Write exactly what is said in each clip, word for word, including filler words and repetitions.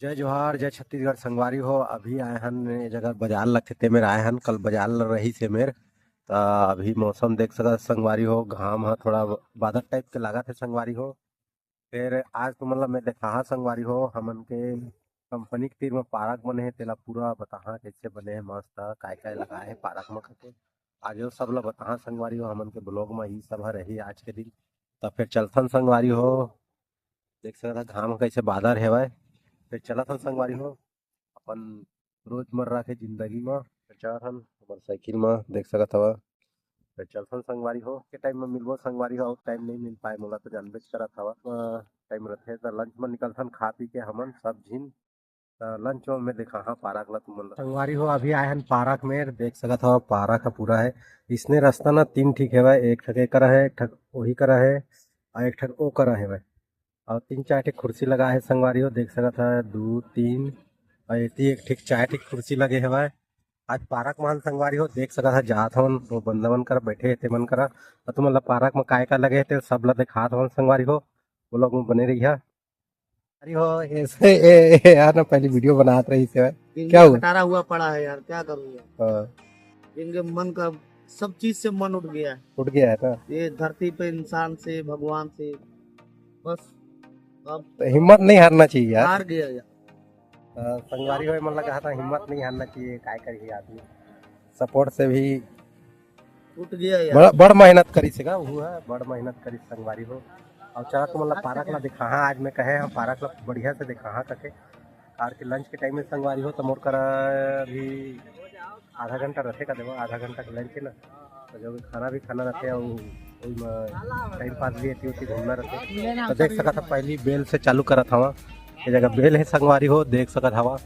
जय जोहार, जय छत्तीसगढ़ संगवारी हो। अभी आए हन ये जगह, बाजार लगथे ते मेर आए हन। कल बाजार ल रहिस हे मेर, त अभी मौसम देख सकत संगवारी हो, घाम ह थोड़ा बादर टाइप के लागत हे संगवारी हो। फिर आज तुमन ला मैं देखाहा संगवारी हो, हमन के कंपनी के तीर म पार्क बने हे, तेला पूरा बताहा कैसे बने हे, मस्त काय काय लगाए हे पार्क म करके। आज वो सब ला बताहा संगवारी हो, हमन के ब्लॉग म ही सब ह रही आज के दिन। त फिर चलथन संगवारी हो, देख सकत ह घाम ह कैसे बादर हेवय। फिर चलत हन संगवारी हो अपन रोजमर्रा के जिंदगी म। फिर चलत हन मोटरसाइकिल म, देख सकत हव। फिर चलथन संगवारी हो, के टाइम म मिलबो संगवारी हो, अउ टाइम नहीं मिल पाए मोला, तो जानबेच करत हव। टाइम रथे त लंच म निकलथन खा पी के हमन सब झिन। त लंच म मैं देखाहा पार्क ला तुमन ला। संगवारी हो, अभी आए हन पार्क में, देख सकत हव पार्क ह पूरा है। इसने रास्ता ना तीन ठीक हेवय, एक ठक ए करा है, एक ठक ओही करा है, अउ एक ठक ओ करा हेवय। अउ तीन चार ठे कुर्सी लगा है संगवारी हो, देख सकत ह दू तीन अउ एती एक ठिक चार ठिक कुर्सी लगे हेवय। आज पार्क म हन संगवारी हो, देख सकत ह जात हवन वो बंदा मन करा बैठे हे ते मन करा। अउ तुमन ला पार्क म काय काय लगे हे ते सब ला देखात हवन संगवारी हो, ब्लॉग म बने रहिहा। अरे हो, ऐसे ए, ए, यार ना पहली वीडियो बनात रही से। दिन क्या में हुआ? खटारा हुआ पड़ा है यार, क्या करूँ यार। हाँ। दिन के मन का सब चीज से मन उठ गया है। उठ गया है ना? ये धरती पे इंसान से, भगवान से, बस अब तो हिम्मत नहीं हारना चाहिए यार। हार गया यार। अ, संगवारी हो मन लगा था, हिम्मत नहीं हारना चाहिए, काय करिए आदमी। सपोर्ट से भी उठ गया यार। बड़, बड़ मेहनत करिस हे गा, वो है, बड़ मेहनत करिस संगवारी हो। अउ चला तुमन ला पार्क ला दिखाहा, आज मैं कहे हम पार्क ला बढ़िया से दिखाहा कके। कार के लंच के टाइम में संगवारी हो, तो मोर करा अभी आधा घंटा रथे का देवा, आधा घंटा के लंच है ना, तो जो भी खाना भी खाना रथे, अउ ओई म टाइम पास भी एती ओती घूमना रथे। तो देख सकत ह, पहली बेल से चालू करत हवा। ये जगह बेल है संगवारी हो, देख सकत हवा,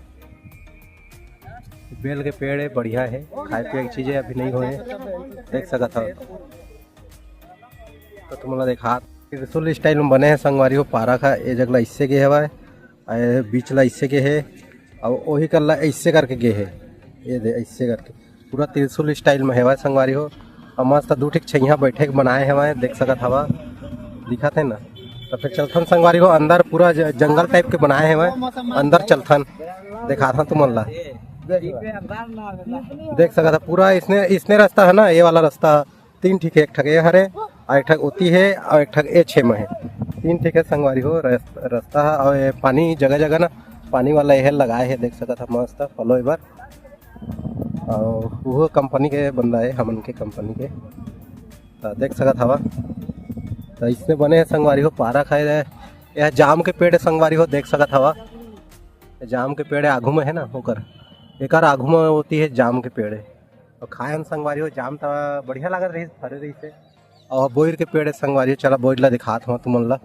बेल के पेड़ है, बढ़िया है, खाए पिए के चीज है, अभी नहीं होए, देख सकत हव। तो तुमन ला देखात त्रिशूल स्टाइल में बने है संगवारी हो, पार्क है। ये जगह ला इससे गे हवय, अउ ये बीच ला इससे गे है, अउ ओही कर ला इससे करके गे है। ये दे, इससे करके पूरा त्रिशूल स्टाइल में हेवय संगवारी हो। अउ मस्त दू ठिक छइहां बैठे के बनाए हेवय, देख सकत हवा, दिखत है ना। तो फिर चलथन संगवारी हो, अंदर पूरा ज-, जंगल टाइप के बनाए हेवय, अंदर चलथन, देखाथन तुमन ला। देख सकत ह पूरा इसने, इसने रास्ता है ना, ये वाला रास्ता तीन ठिक, एक ठक ए हरे, अउ एक ठक ओती हे, अउ एक ठक ए छे म हे। तीन ठिक हे संगवारी हो रस-, रास्ता ह। अउ ये पानी जगह जगह ना पानी वाला ये लगाए हे, देख सकत ह मस्त पलोय बर। अउ वो कंपनी के बंदा है, हमन के कंपनी के, त देख सकत हवा। त इसने बने हे संगवारी हो, पार्क है। यह जाम के पेड़ है संगवारी हो, देख सकत हवा, जाम के पेड़ है आगू में है ना, ओकर एकर आगू में ओती है जाम के पेड़ है। अउ खाए हन संगवारी हो, जाम त बढ़िया लागत रहिस, फरे रहिस हे। अउ बोइर के पेड़ है संगवारी हो, चला बोइर ला दिखात हव तुमन ला।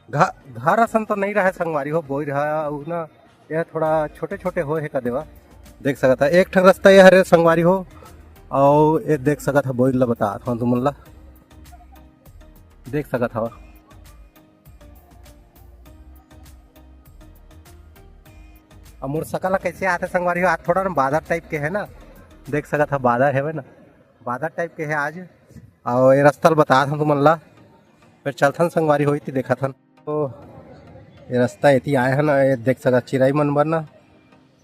घ-, घर असन तो नहीं रहे संगवारी हो, बोइर ह अउ ना, यह थोड़ा छोटे छोटे होए हे का देवा, देख सकत ह। एक ठक रास्ता ये हरे संगवारी हो, अउ ये देख सकत ह, बोइर ला बतात हव तुमन ला, देख सकत हव। अब मोर सकल ह कैसे आथे संगवारी हो, आज थोड़ा ना बादर टाइप के है ना, देख सकत ह बादर हेवय ना, बादर टाइप के है आज। अउ ये रास्ता ल बतात हन तुमन ला, फिर चलथन संगवारी हो, एती देखत हन। तो ये रास्ता एती आए हन, ये देख सकत चिरई मन बर ना,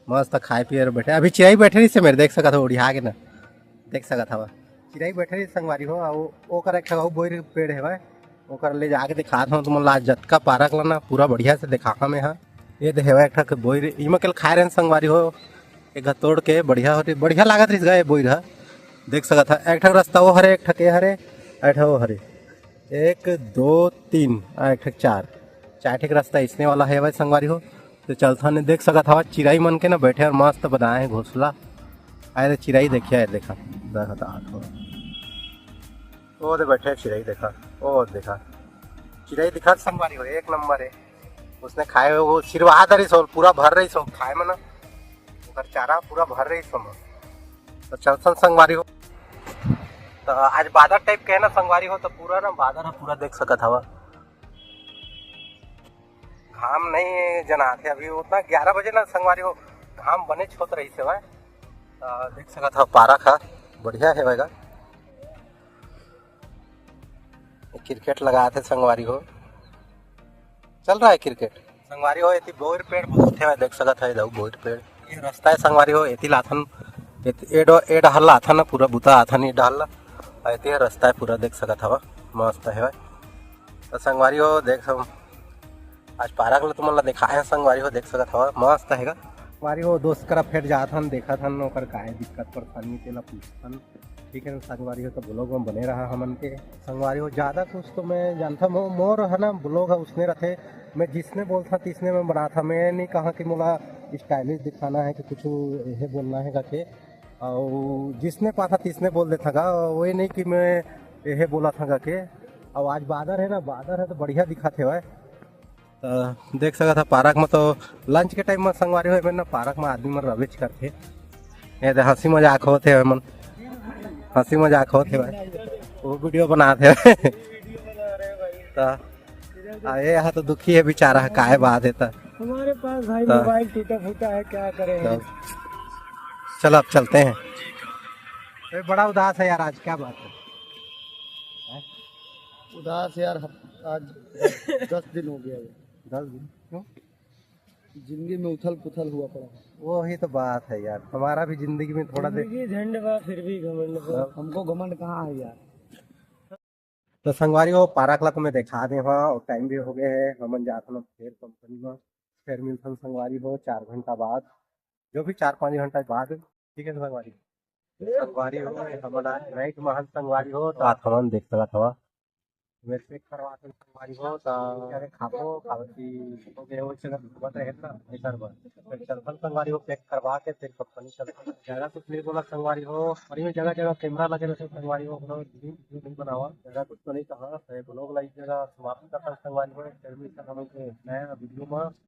मस्त खाए पिए बर बैठे। अभी चिरई बैठे रहिस हे मेर, देख सकत हो, ओढ़िया के ना, देख सकत हवा। चिरई बैठे रहिस संगवारी हो, अउ ओकर एक ठो अउ बोइर पेड़ हेवय, ओकर ले जाके दिखात हव तुमन ला। आज जतका पार्क ला ना, पूरा बढ़िया से दिखाहा मैं हा। ये दे हेवय एक ठक बोइर, इमा कल खाए रहन संगवारी हो, एक घ तोड़ के बढ़िया होथे, बढ़िया लागत रहिस गा ये बोइर ह। देख सकत ह, एक ठक रास्ता वो हरे, एक ठक ये हरे, एक ठक वो हरे। एक, दो, तीन, आ, एक ठक चार, चार ठक रास्ता इसने वाला हेवय संगवारी हो। तो चलथन, देख सकत हवा चिरई मन के ना बैठे अउ मस्त बनाए हे घोंसला। आए रे चिरई देखिया, ये देखा, देखा तो आत हो। ओ दे बैठे चिरई देखा, ओ देखा, चिरई दिखा संगवारी हो, एक नंबर है। उसने खाए हुए वो सिरवा धरिस हो, पूरा भर रहिस हो खाए में ना, ओकर चारा पूरा भर रहिस हो। तो चलथन संगवारी हो, तो आज बादर टाइप के है ना संगवारी हो, तो पूरा ना बादर ह पूरा देख सकत हवा। घाम नहीं जनात हे अभी उतना, ग्यारह बजे ना संगवारी हो, घाम बने छोत रहिस हे। अ, देख सकत हव पार्क ह बढ़िया हेवय गा। क्रिकेट लगात हे संगवारी हो, चल रहा है क्रिकेट। संगवारी हो, एती बोइर पेड़ बहुत हे, देख सकत हे, इधर बोइर पेड़। ये रास्ता है संगवारी हो, एती लाथन, एत-, ए डो-, ए डहर लाथन, पूरा बुता आथन, ये डहर ला। और एती रास्ता है पूरा, देख सकत हवा, मस्त है भाई। तो संगवारी हो, देख सब, आज पार्क ला तुमन ला दिखाए हैं संगवारी हो, देख सकत हवा, मस्त है गा। संगवारी हो, दोस्त करा फेर जाथन, देखथन, ओकर काहे दिक्कत परेशानी, तेला पूछथन। ठीक है ना संगवारी हो, तो ब्लॉग में बने रहा हमन के। संगवारी हो, ज़्यादा कुछ तो मैं जानता मो-, मोर है ना, ब्लॉग है उसने रथे। मैं जिसने बोलता तिसने मैं बनाता, मैं नहीं कहा कि मोला स्टाइलिश दिखाना है कि कुछ ये बोलना है करके। और जिसने पाता तिसने बोल देता गा, वो ये नहीं कि मैं ये बोला था गा के। और आज बादर है ना, बादर है तो बढ़िया दिखत हे भाई। त देख सकत ह पार्क म तो लंच के टाइम म संगवारी हो, एमे न पार्क म आदमी मन रबेच करथे। ये दे हंसी मजाक होत हे, एमन हंसी मजाक होत हे भाई, वो वीडियो बनात हे। त आ, ये ह तो दुखी है बेचारा, काय बात है त। हमारे पास भाई त मोबाइल टूटा फूटा है, क्या करें। त चलो अब चलते हैं। ये बड़ा उदास है यार आज, क्या बात है? उदास यार, हफ-, आज दस दिन हो गया है। दस दिन? क्यों? जिंदगी में उथल पुथल हुआ पड़ा है। वही तो बात है यार, हमारा भी जिंदगी में थोड़ा देर जिंदगी झंड बा, फिर भी घमंड बा। हमको घमंड कहाँ है यार? तो संगवारी हो, पार्क ला तो मैं दिखा दे हवा, और टाइम भी हो गया है, हमन जात हन फिर कंपनी में, फिर मिलथन संगवारी हो चार घंटा बाद, जो भी चार पाँच घंटा बाद, ठीक है संगवारी। संगवारी हो, हमन आज नाइट महल संगवारी हो, तो आप हमन देख सकत हवा। मैं चेक करवाथन संगवारी हो, त अरे खाबो, काबर कि हो गए, वो जगह घूमत रहे ना, एकर बर। फिर चलथन संगवारी हो, चेक करवा के फिर कंपनी चलथन। ज्यादा कुछ नहीं बोला संगवारी हो, और ये जगह जगह कैमरा लगे रहते संगवारी हो, कोनो वीडियो वीडियो नहीं बनावा, ज्यादा कुछ तो नहीं कहा। तो ये ब्लॉग ला इस जगह समाप्त करथन संगवारी हो, फिर भी हम लोग नया वीडियो में